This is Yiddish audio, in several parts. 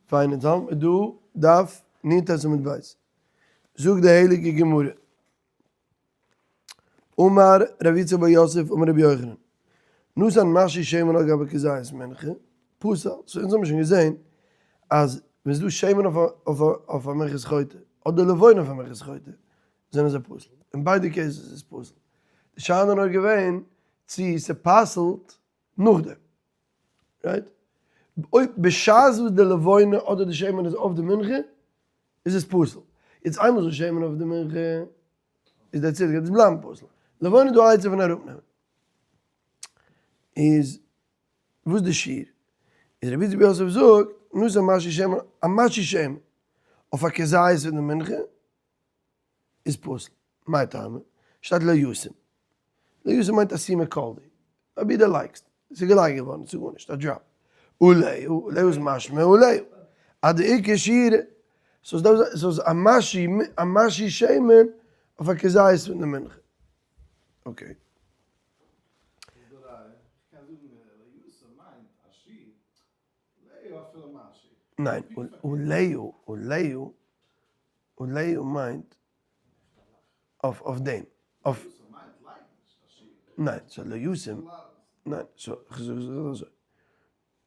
פיין אונז האלט מיר דא דף נ ט עמוד ב', זאגט די הייליגע גמרא, אמר רבי יצחק בר יוסף אמר רבי יוחנן, נתן משהו שמן על גבי כזית מנחה, פסל, so אונז האבן שוין געזען אז ווען ס'איז דא שמן אויף א מנחת חוטא, אדער לבונה אויף א מנחת חוטא, זענען זיי פסול, אין ביידע cases איז פסול, די שאלה איז נאר געווען צו ס'פסל'ט נאכדעם, right? אויב בשעת וואס די לבונה אדער די שמן איז אויף די מנחה, איז עס פסול. יעצט איינמאל ס'איז שמן אויף די מנחה, איז דער ציט גייט עס בלייבן פסול. לבונה איז דא א עצה פון אראפנעמען. איז וואס די שיעור? איז רבי יצחק יוסף זאגט, נתן משהו שמן, א משהו שמן, אויף א כזית פון די מנחה, איז פסול. מאי טעמא? שטייט לא ישים. לא ישים מיינט א שימה כל דהו. אבי די לייגסט. ס'איז געלייגט געווארן, ס'איז גארנישט, א drop. עליה, עליה איז משמע עליה. אז די עיקר שיעור, סאו ס'איז א משהו, א משהו שמן אויף א כזית פון די מנחה. okay. ניין, עליה, עליה, עליה מיינט אויף אויף דעם, אויף, ניין, ס'איז לא ישים, ניין, סאו כ'זאג אזוי,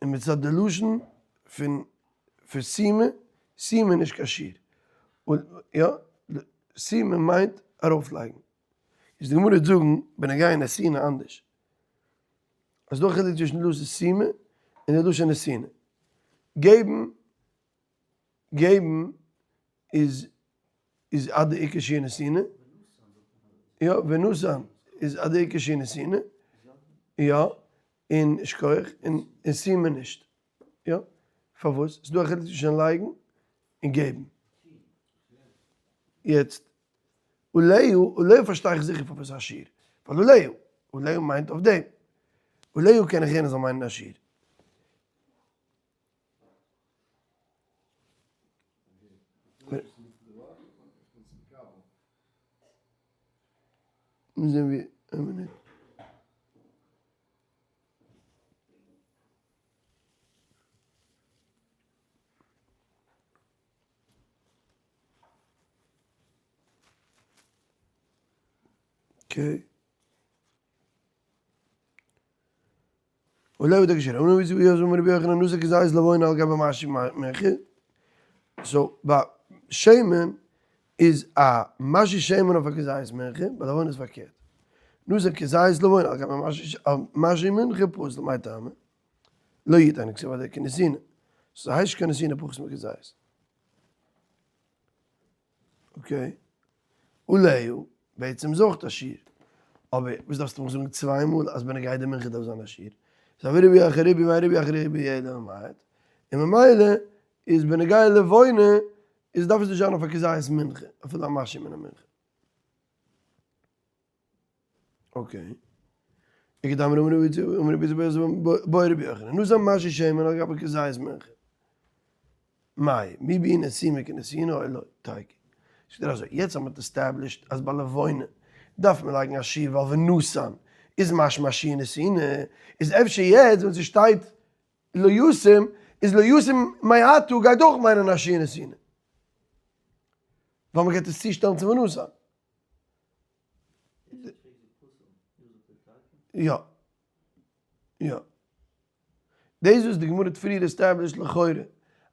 און מצד די לשון פון פון שימה, שימה איז נישט קיין שיעור, יא, שימה מיינט ארויפלייגן, איז די גמרא וועט זאגן בנוגע נתינה אנדערש. אז דא א חילוק צווישן לשון שימה און די לשון נתינה. געבן, געבן איז איז עד דאיכא שיעור נתינה, יא, ונתן איז עד דאיכא שיעור נתינה, יא, און שכוח, און שימה נישט, יא, פארוואס? ס'דא א חילוק צווישן לייגן און געבן. יעצט עליה, עליה פארשטיי איך זיכער פארוואס א שיעור, ווייל עליה, עליה מיינט אויף דעם, עליה קען איך הערן זאל מיינען א שיעור. מיר זעהן ווי, איין מינוט. okay. אולי בדק שירה, אמרו רבי יוסי אמר רבי יוחנן נתן כזית לבונה על גבי משהו מנחה. so ביי שמן איז א משהו שמן אויף א כזית מנחה, ביי לבונה איז פארקערט. נתן כזית לבונה על גבי משהו מנחה פסול, מאי טעמא? לא יתן כתיב עד כנתינה. ס'הייסט נישט קיין נתינה פחות מכזית. okay. עליה, בעצם איז אויך א שיעור. אבער וואס דארפסטו מיך זאגן צוויי מאל אז בנוגע די מנחה דארף זיין א שיעור? איז אבי רבי אחר רבי ואין רבי אחר רבי יעדער ממעט. און ממילא איז בנוגע לבונה איז דארף עס נישט זיין אויף א כזית מנחה, אפילו א משהו מן המנחה. okay. איכא דאמרי אמר רבי יצחק אמר רבי יצחק בעי רבי יוחנן נתן משהו שמן על גבי כזית מנחה. מאי, מי בעינן שימה כנתינה או לא, תיקו. זאגט ער אזוי, יעצט אז מ'האט established אז ביי לבונה דארף מען לייגן א שיעור ווייל ונתן איז משמע שיעור נתינה, איז אפשר יעצט ווען ס'שטייט לא ישים איז לא ישים מעתה גייט אויך מיינען א שיעור נתינה. ווייל מ'גייט עס צושטעלן צו ונתן. יא. יא. דאס וואס די גמרא האט פריער established לכאורה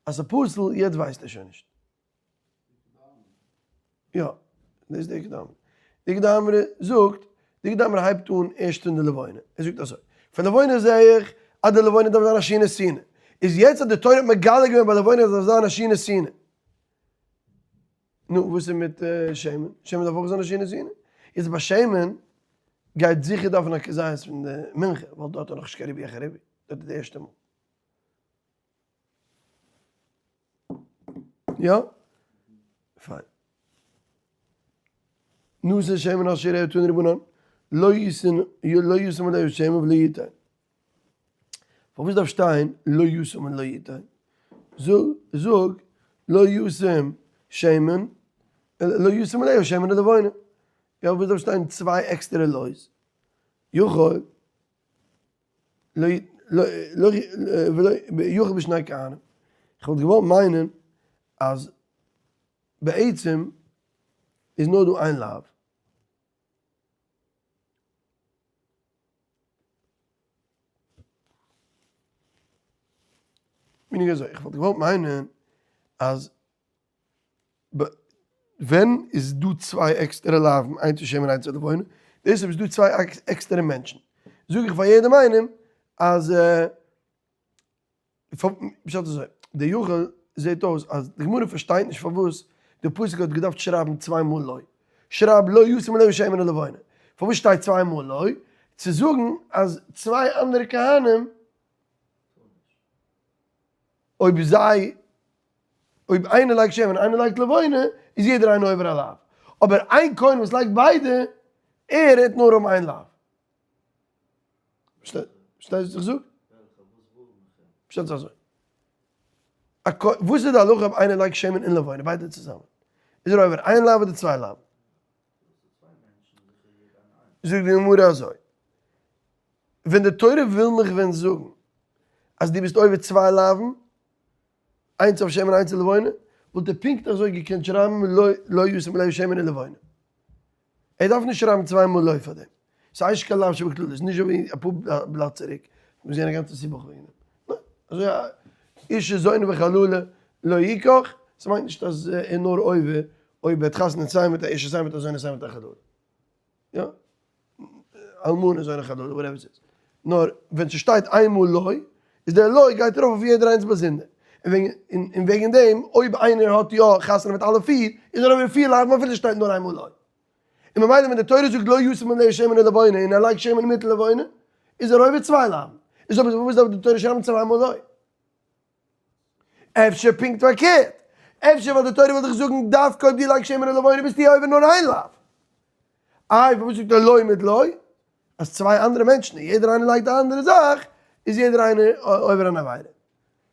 אז ס'פסול, יעצט ווייסט ער שוין נישט. יא. דאס איז די איכא דאמרי. די איכא דאמרי זאגט, די איכא דאמרי הייבט אן ערשט פון די לבונה. ער זאגט אזוי, פון לבונה זעה איך אז די לבונה דארף זיין א שיעור נתינה. איז יעצט אז די תורה האט מגלה געווען ביי לבונה אז עס דארף זיין א שיעור נתינה. נו, וואס איז מיט שמן? שמן דארף אויך זיין א שיעור נתינה. יעצט ביי שמן גייט זיכער דארפן א כזית פון די מנחה, ווייל דארט איז נאכנישט קיין ריבוי אחר ריבוי, דארט איז די ערשטע מאל. יא? פיין. נתן שמן על שיריה תנו רבנן, לא ישם לא ישם עליה שמן ולא יתן. פארוואס דארף שטיין לא ישם און לא יתן? זאג לא ישם שמן, לא ישם עליה שמן ולבונה. יא וואס דארף שטיין צוויי עקסטערע לא'ס? יכול לא לא יכול בשני כהנים. כ'וואלט געוואלט מיינען אז בעצם איז נאר דא איין לאו. meaning אזוי, איך וואלט געוואלט מיינען אז ווען איז דא צוויי עקסטערע לאוו'ן איינס צו שמן און איינס צו לבונה, דאס אויב איז דא צוויי עקסטערע מענטשן, זאג איך פאר יעדעם איינעם אז פשט אזוי, די יכול זעט אויס אז די גמרא פארשטייט נישט פארוואס די פסוק האט געדארפט שרייבן צוויי מאל לא, שרייב לא ישים עליה שמן ולבונה, פארוואס שטייט צוויי מאל לא? צו זאגן אז צוויי אנדערע כהנים אויב זיי אויב איינער לייגט שמן און איינער לייגט לבונה איז יעדער איינער עובר א לאו, אבער איין כהן וואס לייגט ביידע ער העט נאר האבן איין לאו. פארשטייסט וואס איך זאג? פשט איז אזוי, וואס איז די הלכה אויב איינער לייגט שמן און לבונה ביידע צוזאמען? איז ער עובר איין לאו אדער צוויי לאו? זאגט די גמרא אזוי, ווען די תורה וויל מיך ווען זאגן אז דו ביסט עובר צוויי לאוו'ן, איינס אויף שמן איינס אויף לבונה, וואלט ער פונקט אזוי געקענט שרייבן לא ישים עליה שמן ולבונה. ער דארף נישט שרייבן צוויי מאל לא פאר דעם. ס'איז נישט קיין לאו שבכללות, נישט אזוי ווי אפאר בלאט צוריק, האט מען געזען א גאנצע סיבוך וועגן דעם. ניין, אזוי א אשה זונה וחללה לא יקח, ס'מיינט נישט אז ער איז נאר עובר אויב ער האט חתונה סיי מיט א אשה סיי מיט א זונה סיי מיט א חללה. יא. אלמנה זונה חללה whatever ס'איז. נאר ווען ס'שטייט איינמאל לא, איז דער לא גייט ארויף אויף יעדער איינס באזונדער. און וועגן דעם אויב איינער האט יא חתונה מיט אלע פיר, איז ער עובר פיר לאווים אפילו ס'שטייט נאר איינמאל לא. און ממילא ווען די תורה זאגט לא ישים עליה שמן ולבונה און ער לייגט שמן מיט לבונה, איז ער עובר צוויי לאווים. איז אויב אזוי פארוואס דארף די תורה שרייבן צוויי מאל לא? אפשר פונקט פארקערט, אפשר ווייל די תורה וויל דיך זאגן דווקא אויב דו לייגסט שמן ולבונה ביסטו עובר נאר איין לאו. איי פארוואס זאגט ער לא מיט לא? אז צוויי אנדערע מענטשן און יעדער איינער לייגט א אנדערע זאך איז יעדער איינער עובר אן עבירה.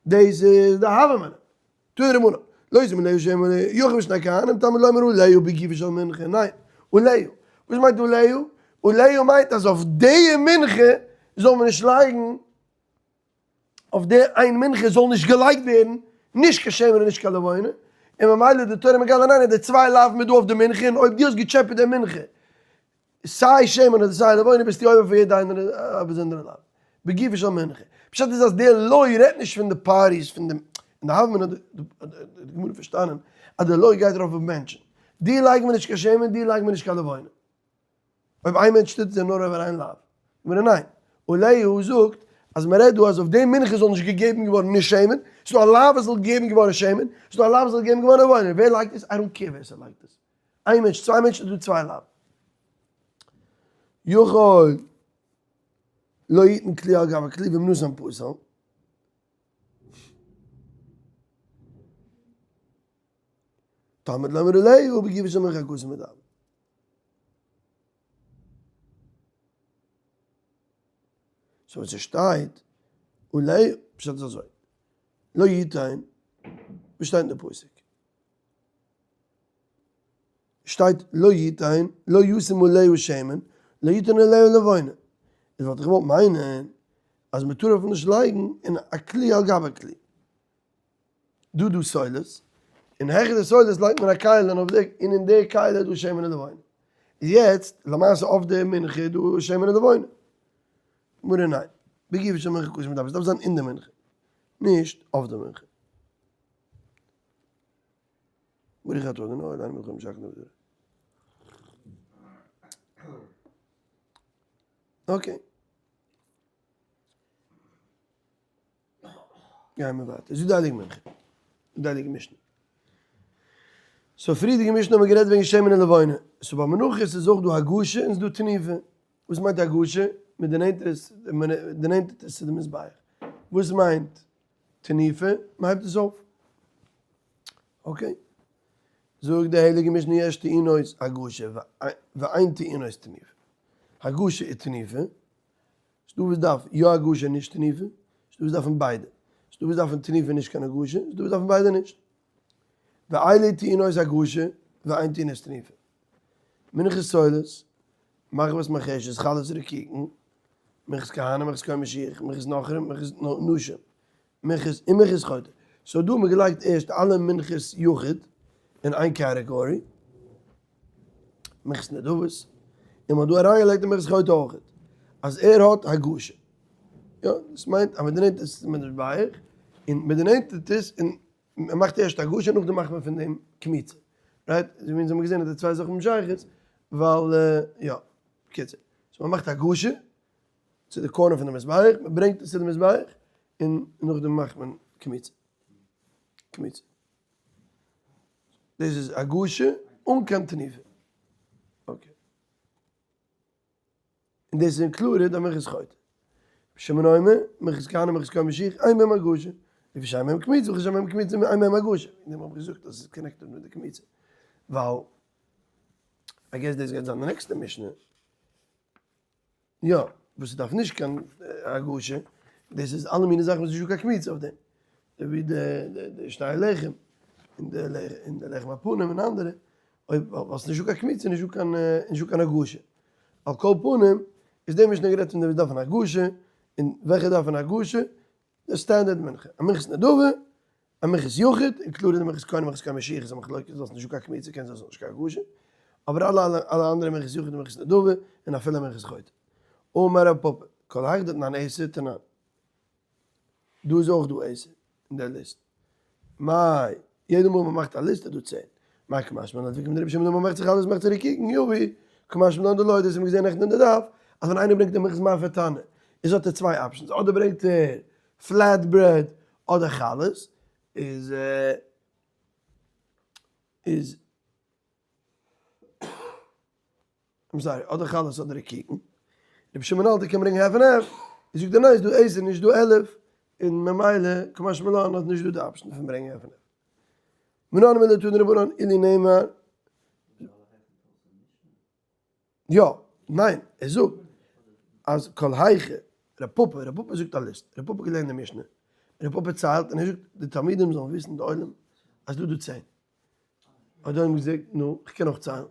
דאס איז די הוה אמינא. תנו רבנן, לא ישים עליה שמן יכול בשני כהנים תלמוד לומר עליה בגופה של מנחה, ניין, עליה. וואס מיינט עליה? עליה מיינט אז אויף די מנחה זאל מען נישט לייגן אויף די איין מנחה זאל נישט געלייגט ווערן נישט קיין שמן און נישט קיין לבונה, און ממילא די תורה מגלה ניין אז די צוויי לאווים איז דא אויף די מנחה און אויב דו האסט געטשעפעט די מנחה סיי שמן אדער סיי לבונה ביסטו עובר פאר יעדע איינער א באזונדערע לאו בגופה של מנחה. פשט איז אז די לוי רעדט נישט פון די parties פון די, אין די הוה אמינא האט די גמרא פארשטאנען אז די לוי גייט ארויף אויף מענטשן, די לייגן מיר נישט קיין שמן די לייגן מיר נישט קיין לבונה. אויב איין מענטש טוט איז ער נאר עובר איין לאו. גמרא ניין. עליה זאגט אז מען רעדט דא אז אויף די מנחה זאל נישט געגעבן געווארן נישט שמן, ס'איז דא א לאו עס זאל געגעבן געווארן שמן, ס'איז דא א לאו עס זאל געגעבן געווארן לבונה, ווער לייגט עס? I don't care ווער ס'לייגט עס. איין מענטש, צוויי מענטשן איז דא צוויי לאו. יכול לא יתן כלי על גבי כלי ואם נתן פסל. תלמוד לומר עליה בגופה של מנחה הכתוב מדבר. so ווען ס'שטייט עליה, פשט איז אזוי, לא יתן, וואס שטייט אין די פסוק? שטייט לא יתן, לא ישים עליה שמן, לא יתן עליה לבונה. איז וואלט איך געוואלט מיינען אז מ'טאר אויף נישט לייגן אין א כלי על גבי כלי. דא דא סולת, און העכער די סולת לייגט מען א כלי און אויף די און אין די כלי איז דא שמן ולבונה. איז יעצט למעשה אויף די מנחה איז דא שמן ולבונה. גמרא ניין. בגופה של מנחה הכתוב מדבר, עס דארף זיין אין די מנחה, נישט אויף די מנחה. ברוך אתה ה' אלוהינו מלך העולם שהכל נהיה בדברו. okay. גייען מיר ווייטער. זאגט די הייליגע מנחה. זאגט די הייליגע משנה. so פריערדיגע משנה האבן מיר גערעדט וועגן שמן און לבונה. so ביי מנחות איז אויך דא הגשה און ס'איז דא תנופה. וואס מיינט הגשה? מען דערנענטערט עס, מען דערנענטערט עס צו די מזבח. וואס מיינט תנופה? מען הייבט עס אויף. okay. זאגט די הייליגע משנה יש טעונות הגשה ואין טעונות תנופה. הגשה איז תנופה. ס'דא וואס דארף יא הגשה נישט תנופה, ס'דא וואס דארפן ביידע, ס'דא וואס דארפן תנופה נישט קיין הגשה, ס'דא וואס דארפן ביידע נישט. ואלו טעונות הגשה ואין טעונות תנופה. מנחת סולת, מחבת מרחשת, חלות רקיקין, מנחת כהנים, מנחת כהן משיח, מנחת נכרים, מנחת נשים, מנחת און מנחת חוטא. so דא האט מען געלייגט ערשט אלע מנחות יחיד אין איין category, מנחת נדבות, און מען האט דא אריינגעלייגט די מנחת חוטא אויך, אז ער האט הגשה. יא, דאס מיינט אז מען דערנענטערט עס צום מזבח, און מען דערנענטערט עס און מען מאכט ערשט הגשה נאכדעם מאכט מען פון דעם קמיצה. right? אזוי ווי אונז האבן געזען אז די צוויי זאכן האבן שייכות, ווייל יא, בקיצור. so מען מאכט הגשה צו די corner פון די מזבח, מען ברענגט עס צו די מזבח, און נאכדעם מאכט מען קמיצה. קמיצה. דאס איז הגשה אן קיין תנופה. okay. און דאס איז included א מנחת חוטא. שמעון אומר, מנחת כהנים מנחת כהן משיח, אין בהם הגשה. לפי שאין בהם קמיצה, וכי שאין בהם קמיצה אין בהם הגשה. וועגן דעם האב איך געזאגט אז עס איז connected מיט די קמיצה. ווייל, I guess דאס גייט זיין די נעקסטע משנה. יא, וואס ס'דארף נישט קיין הגשה, דאס איז אלע מיני זאכן וואס איז נישטא קיין קמיצה אויף דעם, אזוי ווי די שתי הלחם, און די לחם הפנים און אנדערע, אויב ווייל ס'איז נישטא קיין קמיצה איז נישטא קיין הגשה. על כל פנים, איז די משנה גערעדט פון די וואס דארפן הגשה, און וועלכע דארפן הגשה? די standard מנחה, א מנחת נדבה, א מנחת יחיד, included די מנחת כהנים מנחת כהן משיח איז א מחלוקת ווייל ס'נישטא קיין קמיצה קען זיין ס'איז נישט קיין הגשה, אבער אלע אלע אנדערע מנחת יחיד און מנחת נדבה און אפילו מנחת חוטא. אמר רב פפא, כל היכא דתנן עשר תנן. דא איז אויך דא עשר אין די ליסט. מאי, יעדע מאל מ'מאכט א ליסט איז דא 10. מאי קא משמע לן אז ווי קומט רבי שמעון דאמר מ'מאכט זיך אלעס מאכט זיך רקיקן, יביא, קא משמע לן דלא, דאס האבן מיר געזען נעכטן אין די דף, אז ווען איינער ברענגט א מנחת מאפה תנור, איז האט ער צוויי options, אדער ברענגט ער flat bread אדער חלות, איז איז I'm sorry, אדער חלות אדער רקיקן. רבי שמעון האלט ער קען ברענגען half און half, איז זאגט ער ניין, איז דא עשר נישט דא 11, און ממילא קא משמע לן אז נישט דא די option פון ברענגען half און half. מנא הני מילי תנו רבנן אילו נאמר. יא, ניין, ער זאגט אז כל היכא, ר' פפא, ר' פפא זאגט א ליסט, ר' פפא געלערנט די משנה, ר' פפא ציילט און ער זאגט די תלמידים זאלן וויסן די עולם אז דא דא צען. האט דער עולם געזאגט נו, איך קען אויך ציילן.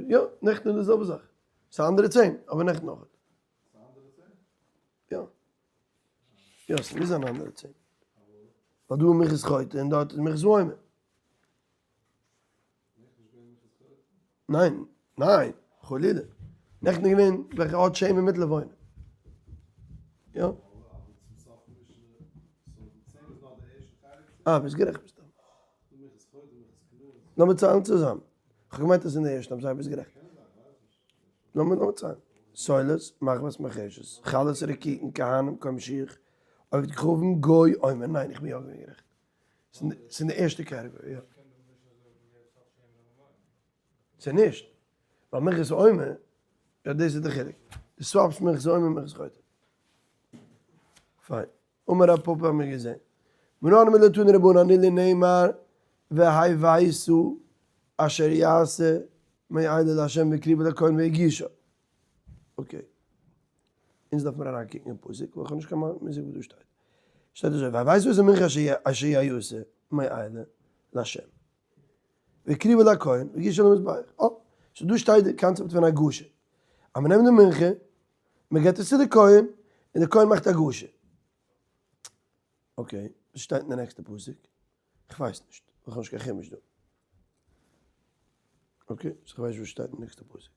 יא, נעכטן איז די זעלבע זאך. ס'איז א אנדערע צען, אבער נעכטן אויך. יא. יא, ס'מוז זיין א אנדערע צען. ווייל דא איז מנחת חוטא און דארט איז מנחת עומר. ניין, ניין, חלילה. נעכטן איז געווען וועלכע האט שמן מיט לבונה. יא. אה, ביסט גערעכט מסתמא. לאמיר ציילן צוזאם. כ'האב געמיינט אז אין די ערשטע, אבער זיי ביסט גערעכט. לאמיר ציילן. סולת, מחבת מרחשת, חלות רקיקן, כהנים, כהן משיח, עובד כוכבים, גוי, עומר. ניין, איך בין יא געווען גערעכט. ס'איז אין די ערשטע category, יא. ס'איז נישט. ווייל מנחת עומר, יא דאס איז די חילוק. דו swap סט מנחת עומר מיט מנחת חוטא. פיין. אמר רב פפא האבן מיר געזען. מנא הני מילי תנו רבנן אילו נאמר והבאת אשר יעשה מאלה לה' והקריבה לכהן והגישה. okay. אונז דארף מיר אריינקוקן אין פסוק, ווייל איך האב נישט קיין מושג וואס דא שטייט. שטייט אזוי, והבאת את המנחה אשר יעשה מאלה לה' והקריבה לכהן והגישה למזבח. אה, so דא שטייט די קאנצעפט פון הגשה. אז מען נעמט די מנחה, מען געבט עס צו די כהן, און די כהן מאכט הגשה. okay, וואס שטייט אין די נעקסטע פסוק? איך ווייס נישט, איך האב נישט קיין חומש דא. okay, so איך ווייס נישט וואס שטייט אין די נעקסטע פסוק.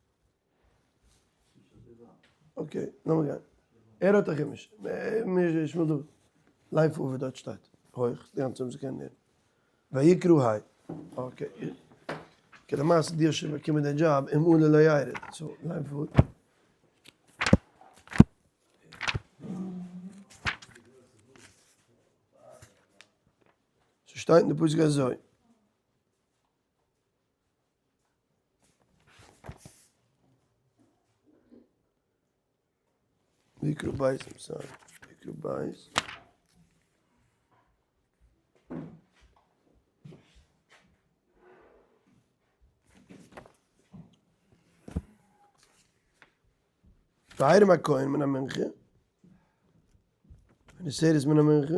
okay, לאמיר גיין. ער האט א חומש. מיר שמואל דוד. ליין פאר וואס דארט שטייט. הויך, די גאנצע עולם זאל קענען הערן. ויקרא היי. okay. okay, למעשה דו האסט שוין באקומען די דזשאב, אם עלה לא ירד. so, ליין פאר. ס'שטייט אין די פסוק אזוי. ויקרא בית, I'm sorry, ויקרא בית. והרים הכהן מן המנחה, ונשארת מן המנחה.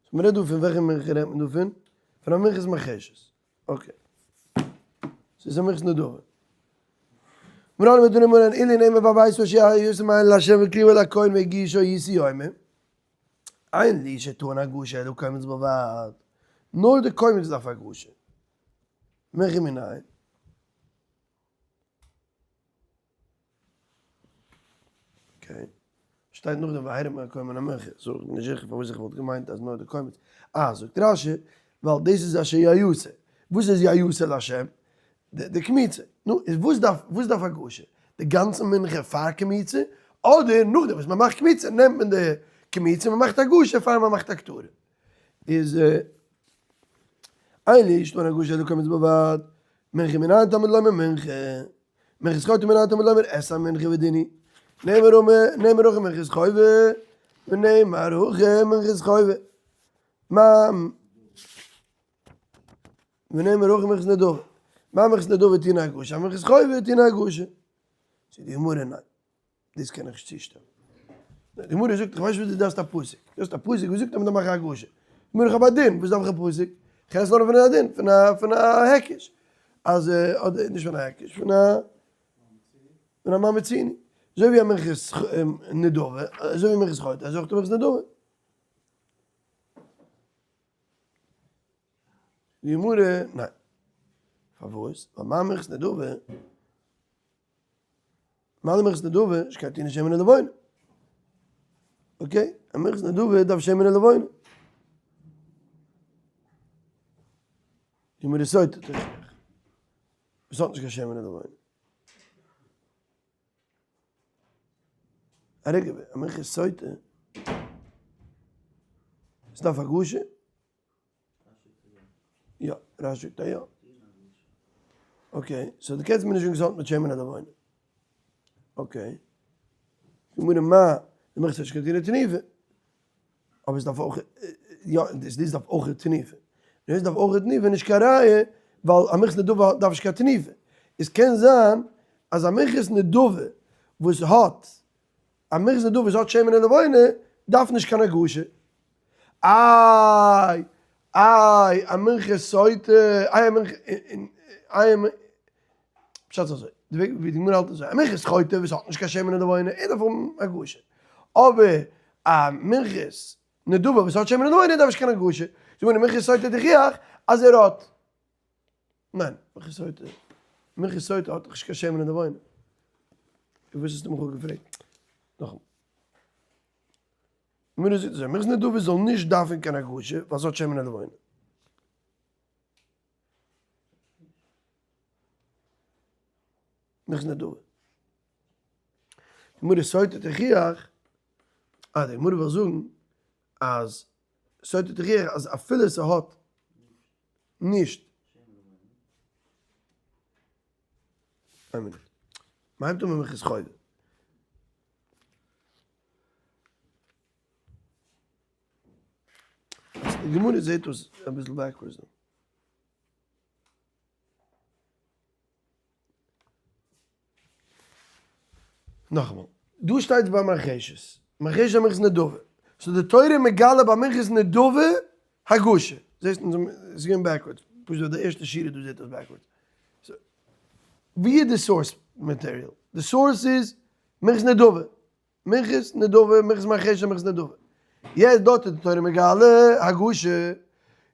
so מ'רעדט דא פון וועלכע מנחה רעדט מען דא פון? פון א מנחת מרחשת. okay. ס'איז א מנחת נדבה. מנא הני מילי תנו רבנן אילו נאמר והבאת אשר יעשה מאלה לה' והקריבה לכהן והגישה ישאו עומר. אין לי שטעון הגשה אלא קומץ בלבד, נאר די קומץ דארף הגשה. מנחה מנין? okay, שטייט נאכדעם והרים הכהן מן המנחה, so איך בין נישט זיכער פארוואס איך וואלט געמיינט אז נאר די קומץ. אה, זאגט רש"י, ווייל דאס איז אשר יעשה. וואס איז יעשה להשם? די קמיצה. נו, איז וואס דארף, וואס דארף הגשה? די גאנצע מנחה פאר קמיצה? אדער נאכדעם וואס מען מאכט קמיצה נעמט מען די קמיצה און מען מאכט הגשה פאר מען מאכט הקטרה? איז אין לי שטעון הגשה אלא קומץ בלבד, מנחה מנין תלמוד לומר מנחה, מנחת חוטא מנין תלמוד לומר את המנחה ודין הוא, נאמר נאמר הכא מנחת חובה ונאמר הכא מנחת חובה, מה ונאמר הכא מנחת נדבה, מה מנחת נדבה טעונה הגשה, מנחת חובה טעונה הגשה, זאגט די גמרא ניין. דאס קען איך נישט צושטעלן. די גמרא זאגט, איך ווייס נישט וואס דו דארפסט א פסוק. דו האסט א פסוק וואס זאגט אז מען דארף מאכן הגשה. די גמרא, איך האב א דין, וואס דארף איך א פסוק? איך קען עס לערנען פון א דין, פון א פון א היקש. אז אדער נישט פון א היקש, פון א פון א מה מצינו. אזוי ווי א מנחת נדבה, אזוי ווי מנחת חוטא, אזוי אויך די מנחת נדבה. די גמרא, ניין. פארוואס? ווייל מה מנחת נדבה, מה למנחת נדבה, שכן טעונה שמן ולבונה. okay, א מנחת נדבה דארף שמן ולבונה. די גמרא סוטה תוכיח. וואס האט נישט קיין שמן ולבונה. א רגע, א מנחת סוטה, עס דארף הגשה? יא, רש"י זאגט א יא. okay, so דו קענסט מיר נישט זאגן ס'האט מיט שמן ולבונה. okay. די גמרא מה, די מנחת שכן טעונה תנופה. אבער עס דארף אויך, יא, דאס דאס דארף אויך תנופה. דאס דארף אויך תנופה נישט קיין ראיה, ווייל א מנחת נדבה דארף נישט קיין תנופה. עס קען זיין אז א מנחת נדבה וואס האט א מנחת נדבה וואס האט שמן ולבונה דארף נישט קיין הגשה. איי איי א מנחת סוטה, איי א מנחת, איי א פשט איז אזוי, די וועג ווי די גמרא האלט אזוי, א מנחת חוטא וואס האט נישט קיין שמן ולבונה, ער דארף האבן הגשה, אבער א מנחת נדבה וואס האט שמן ולבונה דארף נישט קיין הגשה, זאג מיר מנחת סוטה תוכיח אז ער האט, ניין, מנחת סוטה, מנחת סוטה האט דאך נישט קיין שמן ולבונה, וואס האסטו מיך אפגעפרעגט? נאכאמאל. גמרא זאגט אזוי, מנחת נדבה זאל נישט דארפן קיין הגשה ווייל ס'האט שמן ולבונה. מנחת נדבה. גמרא סוטה תוכיח, אה די גמרא וויל זאגן אז סוטה תוכיח אז אפילו ס'האט נישט איין מינוט, מ'הייבט אן מיט מנחת חובה. די גמרא זעט אויס אביסל backwards דא. נאכאמאל, דא שטייט ביי מרחשת, מרחשת איז א מנחת נדבה, so די תורה מגלה ביי מנחת נדבה הגשה, זעסט אונז איז געווען backwards, פשוט די ערשטע שורה דא זעט אויס backwards. ווי איז די source material? די source איז מנחת נדבה, מנחת נדבה, מנחת מרחשת, מנחת נדבה. יעצט דארט איז די תורה מגלה הגשה.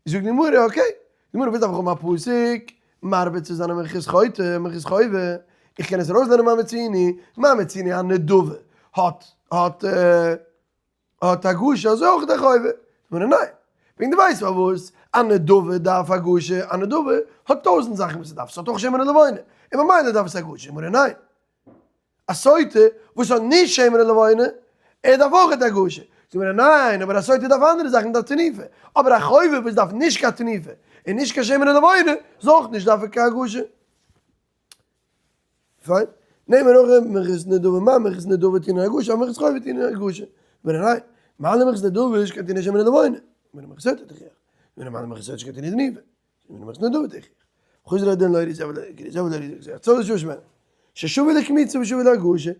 זאגט די גמרא, okay, די גמרא וואס דארף איך האבן א פסוק מרבה צו זיין א מנחת חוטא, מנחת חובה, איך קען עס ארויסלערנען מה מצינו, מה מצינו א נדבה האט האט האט הגשה אזוי אויך די חובה. גמרא ניין, וועגן דו ווייסט פארוואס א נדבה דארף הגשה, א נדבה האט טויזנט זאכן וואס עס דארף, עס האט אויך שמן ולבונה, און ממילא דארף עס הגשה. גמרא ניין, א סוטה וואס האט נישט שמן ולבונה, ער דארף אויך הגשה. זאגט מען ניין, אבער א סוטה דארף אנדערע זאכן, דארף תנופה. אבער א חובה וואס דארף נישט קיין תנופה, און נישט קיין שמן ולבונה, זאל אויך נישט דארפן קיין הגשה. פיין. נעמען אויך מנחת נדבה, מה מנחת נדבה טעונה הגשה, מנחת חובה טעונה הגשה. זאגט מען ניין, מה למנחת נדבה שכן טעונה שמן ולבונה, מנחת סוטה תוכיח. מה למנחת סוטה שכן טעונה תנופה. חוזר הדין לא יריז אבל יריז אבל יריז הצד השווה שמנה ששווה לקמיצה ושווה להגשה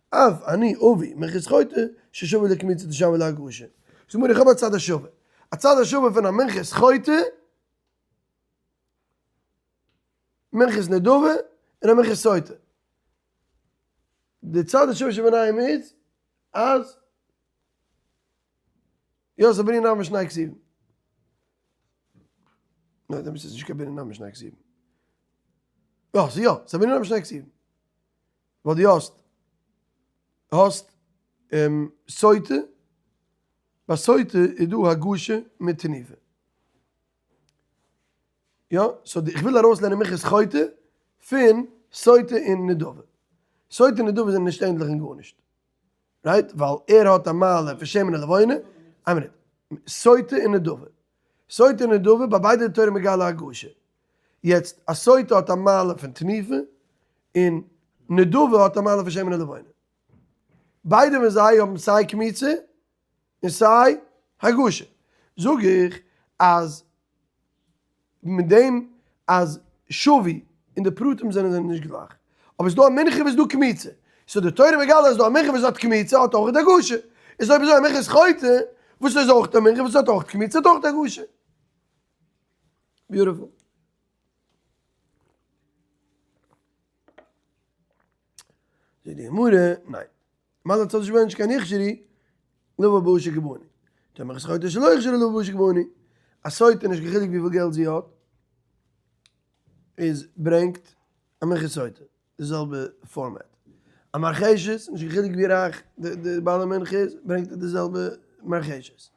אף אני אבי מנחת חוטא ששווה לקמיצה ושווה להגשה זאת אומרת איך האב א צד השווה הצד השווה פון א מנחת חוטא מנחת נדבה און א מנחת סוטה די צד השווה שביניהם איז אז. יא, ס'איז א בנין אב משני כתובים. ניין, דעמאלטס איז נישט קיין בנין אב משני כתובים. יא, ס'איז יא, ס'איז א בנין אב משני כתובים. ווייל דו האסט, האסט סוטה, ביי סוטה איז דא הגשה מיט תנופה. יא, so איך וויל ארויסלערנען מנחת חוטא פון סוטה און נדבה. סוטה און נדבה זענען נישט ענדליך אין גארנישט. right? ווייל ער האט א מעלה פון שמן ולבונה. איין מינוט. סוטה און נדבה. סוטה און נדבה, ביי ביידע די תורה מגלה הגשה. יעצט, א סוטה האט א מעלה פון תנופה, און נדבה האט א מעלה פון שמן ולבונה. ביידע פון זיי האבן סיי קמיצה און סיי הגשה. זאג איך אז מיט דעם אז שווי און די פרטים זענען זענען נישט גלייך. אבער ס'איז דא א מנחה וואס איז דא קמיצה. so די תורה מגלה אז ס'איז דא א מנחה וואס האט קמיצה האט אויך הגשה. איז אויב אזוי א מנחת חוטא וואס איז אויך א מנחה וואס האט אויך קמיצה האט אויך הגשה. beautiful. זאגט די גמרא, ניין. מה זה צד שבהן שכן הוכשרו לבא באשה כבני. תאמר מנחת חוטא שלא הוכשרה לבא באשה כבני. א סוטה נישט קיין חילוק וויפיל געלט זי האט, איז ברענגט א מנחת סוטה, די זעלבע format. א מרחשת, נישט קיין חילוק ווי רייך די בעל המנחה איז, ברענגט ער די זעלבע מרחשת.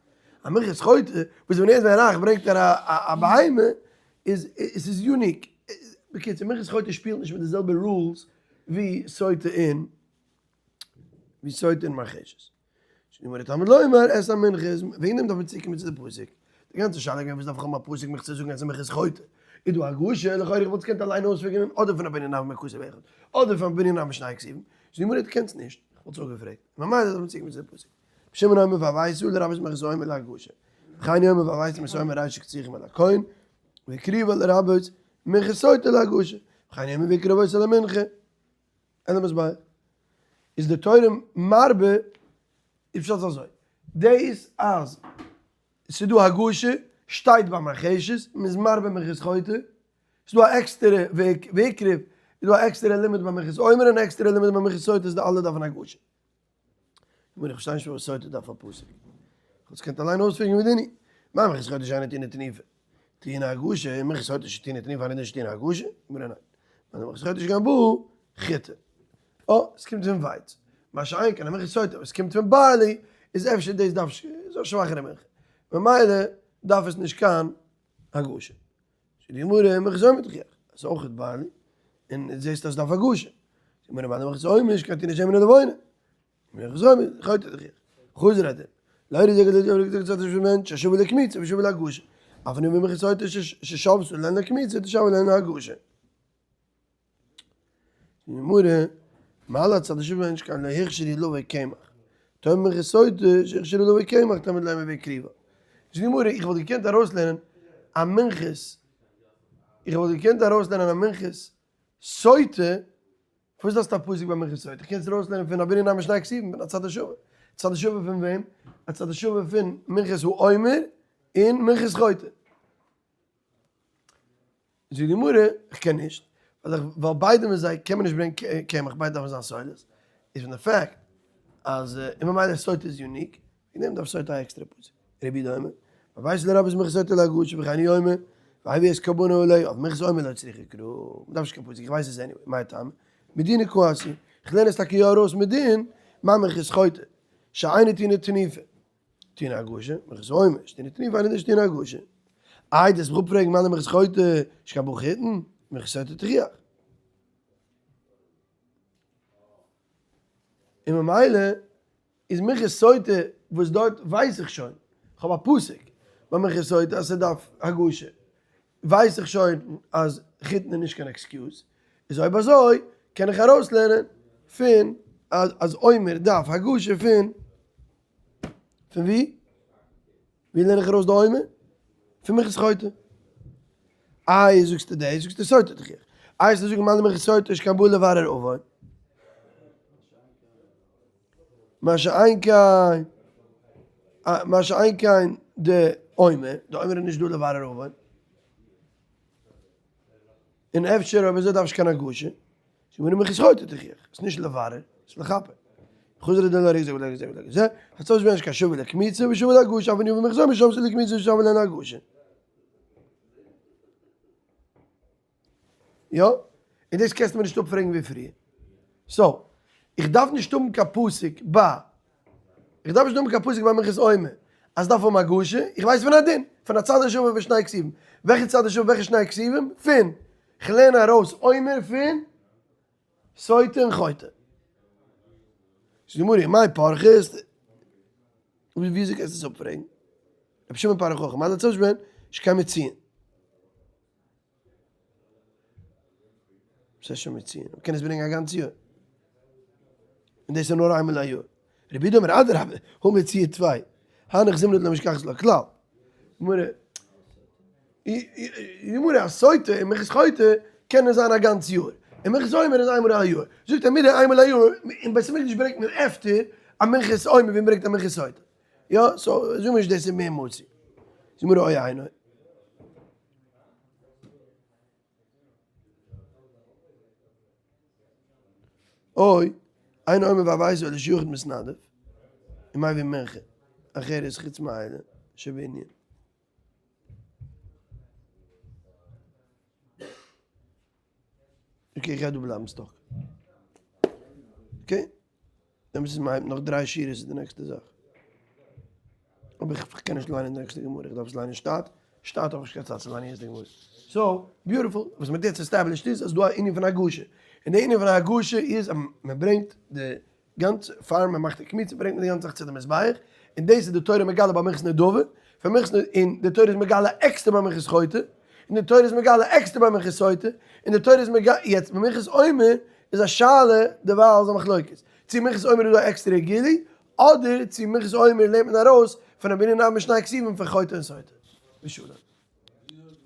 א מנחת חוטא, וואס ווען ער איז ווען רייך ברענגט ער א בהמה, איז עס איז unique. בקיצור, מנחת חוטא שפילט נישט מיט די זעלבע rules ווי סוטה און ווי סוטה און מרחשת. שנאמר תלמוד לומר את המנחה איז וועגן דעם דארף מען צוקומען צו די פסוק. די גאנצע שאלה איז געווען וואס דארף איך האבן א פסוק מיך צו זאגן אז מנחת חוטא איז דא הגשה, לכאורה איך וואלט עס געקענט אליין אויס figure ן אדער פון א בנין אב מכתוב אחד אדער פון א בנין אב משני כתובים. שנאמר דו קענסט נישט, איך וואלט עס אפגעפרעגט. ממילא דארף מען צוקומען צו די פסוק. רבי שמעון אומר והבית לרבות מנחת העומר להגשה. וכן הוא אומר והבאת מנחת העומר רישא קציחים אל הכהן והקריבה לרבות מנחת סוטה להגשה. וכן הוא אומר והקריב אותה אל המנחה. אל המזבח. איז די תורה מרבה איז פשט אזוי, דאס אז ס'איז דא הגשה שטייט ביי מרחשת, מ'איז מרבה מנחת חוטא, ס'איז דא א עקסטערע והקריב, איז דא א עקסטערע לימוד ביי מנחת עומר און א עקסטערע לימוד ביי מנחת סוטה איז די אלע דארפן הגשה. גמרא, איך פארשטיי נישט פארוואס סוטה דארף א פסוק. כ'וואלט עס געקענט אליין אויס figure ן מדין. מה מנחת חוטא שאינה טעונה תנופה? טעונה הגשה, און מנחת סוטה שטעונה תנופה אינה טעונה הגשה? גמרא, ניין. מה מנחת חוטא שכן באה חיטה. אה, עס קומט פון ווייץ. מה שאין כן א מנחת סוטה וואס קומט פון barley, איז אפשר דאס דארף איז א שוואכערע מנחה. ממילא דארף עס נישט קיין הגשה. זאגט די גמרא, מנחת עומר תוכיח, עס איז אויך barley, און זעסט אז עס דארף הגשה. זאגט די גמרא, מה מנחת עומר שכן טעונה שמן ולבונה. מנחת עומר חוטא תוכיח. חזר הדין. לא יראה זה גדול צד של מענטש, ששווה לקמיצה ושווה להגשה. אף אני אומר מנחת סוטה ששבתה להן לקמיצה תשווה להן להגשה. גמרא, מה לצד השווה מענטש כאן לא הכשיר ילווה קמח. תאמר מנחת סוטה שהכשירו לבא קמח תלמוד לומר והקריבה. זאגט די גמרא, איך וואלט געקענט ארויסלערנען א מנחת, איך וואלט געקענט ארויסלערנען א מנחת סוטה, פארוואס דארפסטו א פסוק ביי מנחת סוטה? קענסט ארויסלערנען פון א בנין אב משני כתובים, פון א צד השווה. צד השווה פון וועם? א צד השווה פון מנחת העומר און מנחת חוטא. זאגט די גמרא, איך קען נישט, ווייל איך ווייל ביידע פון זיי קען מען נישט ברענגען קמח, ביידע דארפן זיין סולת, איז פון די fact אז און ממילא סוטה איז unique, וועגן דעם דארף סוטה א עקסטערע פסוק. רבי יהודה אומר, והבאת לרבות מנחת סוטה להגשה וכן הוא אומר, והביא את קרבנה עליה, אבער מנחת עומר לא צריכה קרא, מ'דארף נישט קיין פסוק, איך ווייס עס anyway, מאי טעמא? מדינא קאתי, איך לערן עס טאקע יא ארויס מדין, מה מנחת חוטא, שאינה טעונה תנופה. טעונה הגשה, מנחת עומר, שטעונה תנופה אינה טעונה הגשה. איי דאס מיך אפפרעגן מה למנחת חוטא שכן באה חיטין, מנחת סוטה תוכיח. און ממילא איז מנחת סוטה וואס דארט ווייס איך שוין, כ'האב א פסוק ביי מנחת סוטה אז ס'דארף הגשה, ווייס איך שוין אז חיטין איז נישט קיין excuse, איז אויב אזוי קען איך ארויסלערנען פון אז עומר דארף הגשה פון פון ווי? ווי לערן איך ארויס די עומר? פון מנחת חוטא. איי זאגסטו דאס, זאגסטו סוטה תוכיח. איי זאגסטו זאגן מה למנחת סוטה שכן באה לברר עון. מה שאין כן, מה שאין כן די עומר, די עומר איז נישט דא לברר עון. און אפשר אויב אזוי דארף נישט קיין הגשה. זאגט מען מנחת חוטא תוכיח, ס'איז נישט לברר, ס'איז לכפר. חוזר דלא ריק זה ולא ריק זה ולא ריק זה, הצורך שבן שכשוב ולקמיצה ושוב ולגוש, אבל יבוא מחזור משום שלקמיצה ושוב ולנגוש. יא? און דאס קענסטו מיר נישט אפפרעגן ווי פריער. so, איך דארף נישט האבן קיין פסוק ביי, איך דארף נישט האבן קיין פסוק ביי מנחת עומר אז דארף האבן הגשה, איך ווייס פון א דין, פון א צד השווה פון שני כתובים. וועלכע צד השווה וועלכע שני כתובים? פון, כ'לערן ארויס עומר פון סוטה און חוטא. זאגט די גמרא, מאי פרכת? וויאזוי קענסטו עס אפפרעגן? רבי שמעון פר חכם, מה לצד שבהן שכן מציעין. ס'איז שוין מציעין, מ'קען עס ברענגען א גאנץ יאר. און דאס איז נאר איינמאל א יאר. רבי יהודה אומר אדרבה, הא מציעא טפי, הנך זימנין דלא משכחת לה כלל. גמרא, גמרא אז סוטה און מנחת חוטא קענען זיין א גאנץ יאר, און מנחת עומר איז איינמאל א יאר. זאגט ער מידי איינמאל א יאר, אין בית המקדש ברענגט מען עפטער א מנחת עומר ווי מ'ברענגט א מנחת סוטה. יא, so זאג מיר נישט דאס איז מער מצוי. זאג מיר אוי איינער. אוי, איינער אומר והבית אלא שיחיד מתנדב, ומביא מנחה, אחרת חוץ מאלה שבענין. okay, איך גיי דא בלייבן stuck. okay? דעמאלטס איז מיין נאך דריי שורות איז די נעקסטע זאך. אבער איך קען נישט ליינען די נעקסטע גמרא, איך דארף עס ליינען שטאט, שטאט האב איך נישט קיין צייט צו ליינען יעצט די גמרא. so, beautiful, וואס מ'האט יעצט established איז אז דא א ענין פון הגשה. און די ענין פון הגשה איז אז מ'ברענגט די גאנצע, פאר מ'מאכט די קמיצה ברענגט מען די גאנצע זאך צו די מזבח, און דאס איז די תורה מגלה ביי מנחת נדבה, פאר מנחת נ, און די תורה איז מגלה עקסטער ביי מנחת חוטא, און די תורה איז מגלה עקסטער ביי מנחת סוטה, און די תורה איז מגלה, יעצט ביי מנחת עומר איז א שאלה דערווייל איז א מחלוקת, צו מנחת עומר איז דא א עקסטערע גילוי, אדער צו מנחת עומר לערנט מען ארויס פון א בנין אב משני כתובים פון חוטא און סוטה. ושלום.